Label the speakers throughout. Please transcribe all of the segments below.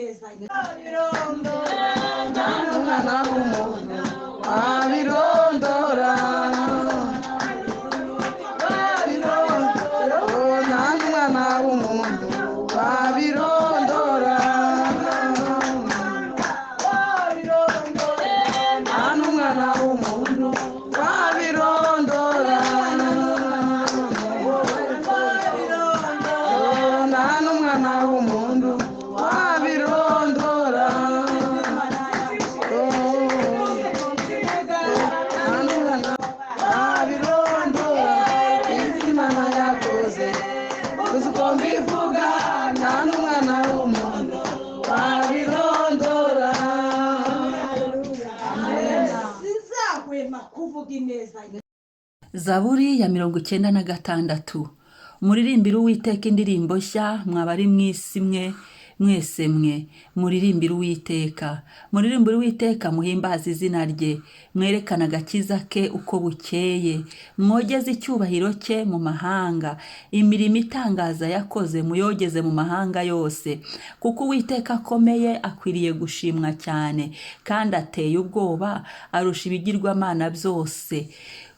Speaker 1: ineza.
Speaker 2: Umwana w'umuntu wabirondora, nta n'umwana w'umuntu wabirondora, nta n'umwana w'umuntu wabirondora, nta n'umwana w'umuntu wabirondora, nta n'umwana wabirondora. Ibyo Imana yakoze uzi uko mbivuga, nta n'umwana w'umuntu wabirondora.
Speaker 1: Sinzahwema kuvuga ineza.
Speaker 3: Zaburi ya 96. Muririmbire Uwiteka indirimbo nshya, mwabari mu isi mwe mwese mwe. Muririmbire Uwiteka, muririmbire Uwiteka, muhimbaze izina rye. Mwerekane agakiza ke uko bukeye, mwogeze icyubahiro cye mu mahanga. Imirimo itangaza yakoze muyogeze mu mahanga yose. Kuko Uwiteka akomeye, akwiriye gushimwa cyane, kandi ateye ubwoba, arusha ibigirwamana byose.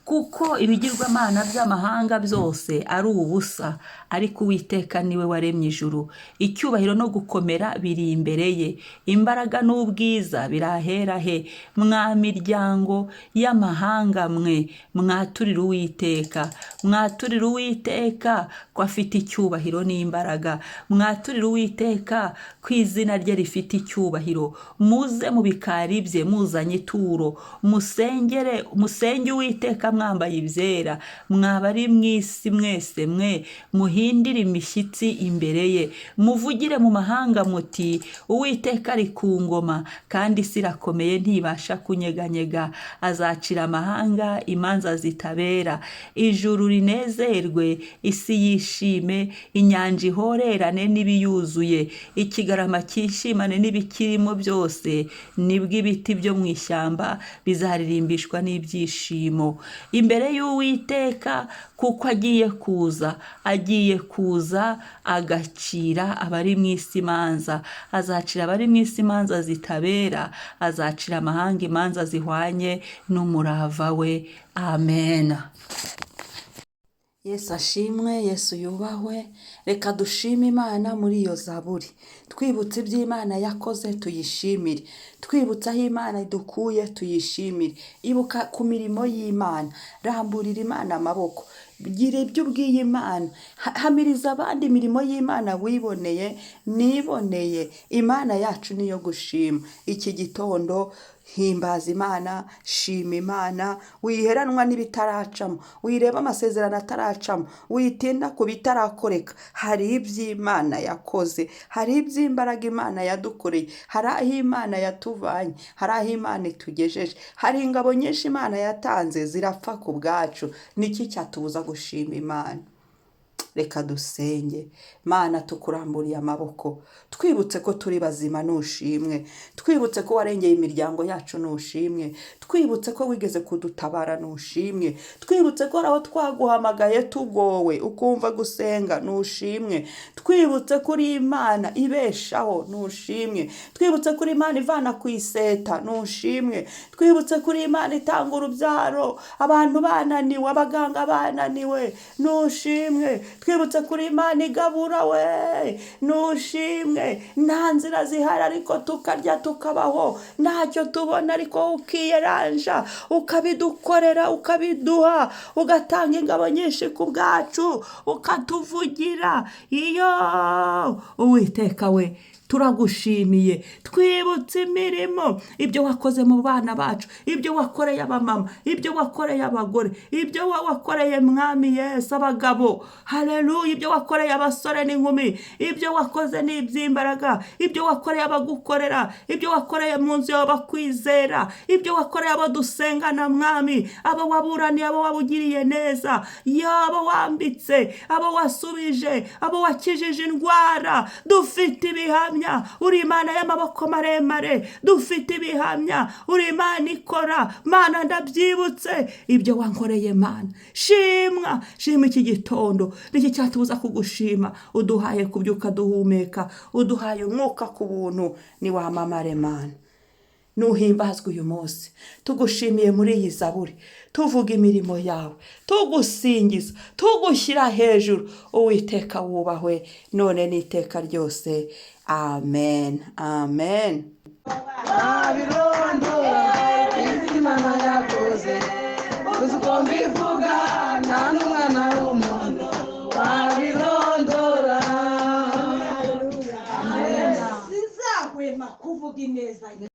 Speaker 3: Kuko ibigirwamana by'amahanga byose ari ubusa, ariko Uwiteka niwe waremye ijuru. Icyubahiro no gukomera biri imbere ye, imbaraga n'ubwiza birahera he. Mwa miryango y'amahanga mwe, mwaturire Uwiteka, mwaturire Uwiteka ko afite icyubahiro n'imbaraga, mwaturire Uwiteka ko izina rye rifite icyubahiro. Muze mu bikari bye muzanye ituro, musengere, musenge Uwiteka mwambaye ibyera. Mwaba ari mu isi mwese mwe, muhindire imishyitsi imbere ye. Muvugire mu mahanga muti: "Uwiteka ari ku ngoma, kandi isi irakomeye, ntibasha kunyeganyega. Azacira amahanga imanza zitabera." Ijuru rinezerwe, isi yishime, inyanja ihorerane n'ibiyuzuye, ikigarama cyishimane n'ibikirimo byose. Nibwo ibiti byo mu ishyamba bizaririmbishwa n'ibyishimo imbere y'Uwiteka, kuko agiye kuza, agiye kuza agacira abari mu isi imanza. Azacira abari mu isi imanza zitabera, azacira amahanga imanza zihwanye n'umurava we. Amen. Yesu ashimwe, Yesu yubahwe. Reka dushime Imana muri iyo zaburi, twibutse ibyo Imana yakoze tuyishimire, twibutse aho Imana idukuye tuyishimire. Ibuka ku mirimo y'Imana, ramburira Imana amaboko, gira ibyo ubwiye Imana, hamiriza abandi imirimo y'Imana wiboneye, niboneye. Imana yacu niyo gushima. Iki gitondo himbaza Imana, shima Imana, wiheranwa n'ibitaracamo, wireba amasezerano ataracamo, witinda ku bitarakoreka. Hari iby'Imana yakoze, hari iby'imbaraga Imana yadukoreye, hari aho Imana yatuvanye, hari aho Imana itugejeje, hari ingabo nyinshi Imana yatanze zirapfa ku bwacu. Niki cyatubuza gushima Imana? Reka dusenge. Mana, tukuramburiye amaboko, twibutse ko turi bazima, nushimwe. Twibutse ko warengeye imiryango yacu, nushimwe. Twibutse ko wigeze kudutabara, nushimwe. Twibutse ko hari aho twaguhamagaye tugowe, ukumva gusenga, nushimwe. Twibutse ko uri Imana ibeshaho, nushimwe. Twibutse ko uri Imana ivana ku iseta, nushimwe. Twibutse ko uri Imana itanga urubyaro abantu bananiwe, abaganga bananiwe, nushimwe. Twibutse kuri Imana igabura we, nushimwe. Nta nzira zihari ariko tukarya tukabaho, ntacyo tubona ariko ukiyeranja ukabidukorera, ukabiduha, ugatanga ingabo nyinshi ku bwacu, ukatuvugira. Iyo Uwiteka we, turagushimiye. Twibutse imirimo, ibyo wakoze mu bana bacu, ibyo wakoreye abamama, ibyo wakoreye abagore, ibyo wakoreye, Mwami Yesu, abagabo, haleluya, ibyo wakoreye abasore n'inkumi. Ibyo wakoze ni iby'imbaraga, ibyo wakoreye abagukorera, ibyo wakoreye mu nzu yawe bakwizera, ibyo wakoreye abo dusengana, Mwami, abo waburaniye, abo wabugiriye neza, yaba wambitse, abo wasubije, abo wakijije indwara. Dufite ibihamya. ibihamya, uri Imana y'amaboko maremare, dufite ibihamya, uri Imana ikora. Mana, ndabyibutse ibyo wankoreye. Mana, shimwa, shima iki gitondo. Niki cyatubuza kugushima? Uduhaye kubyuka duhumeka, uduhaye umwuka ku buntu. Niwamamare Mana, nuhimbazwe uyu munsi. Tugushimiye muri iyi zaburi, tuvuga imirimo yawe, tugusingiza, tugushyira hejuru. Uwiteka wubahwe none n'iteka ryose. Amen, amen.
Speaker 2: Ntabirondora ibyo Imana yakoze, uzi uko mbivuga, nta n'umwana w'umuntu wabirondora.
Speaker 1: Sinzahwema kuvuga ineza ye.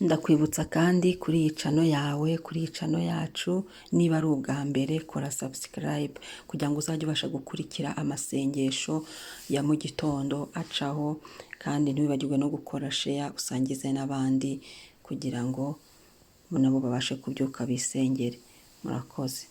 Speaker 3: Ndakwibutsa kandi kuri iyi channel yawe, kuri iyi channel yacu, niba ari ubwa mbere, kora subscribe kugira ngo uzajye ubasha gukurikira amasengesho ya mu gitondo acaho, kandi ntiwibagirwe no gukora share, usangize n'abandi kugira ngo nabo babashe kubyuka bisengere. Murakoze.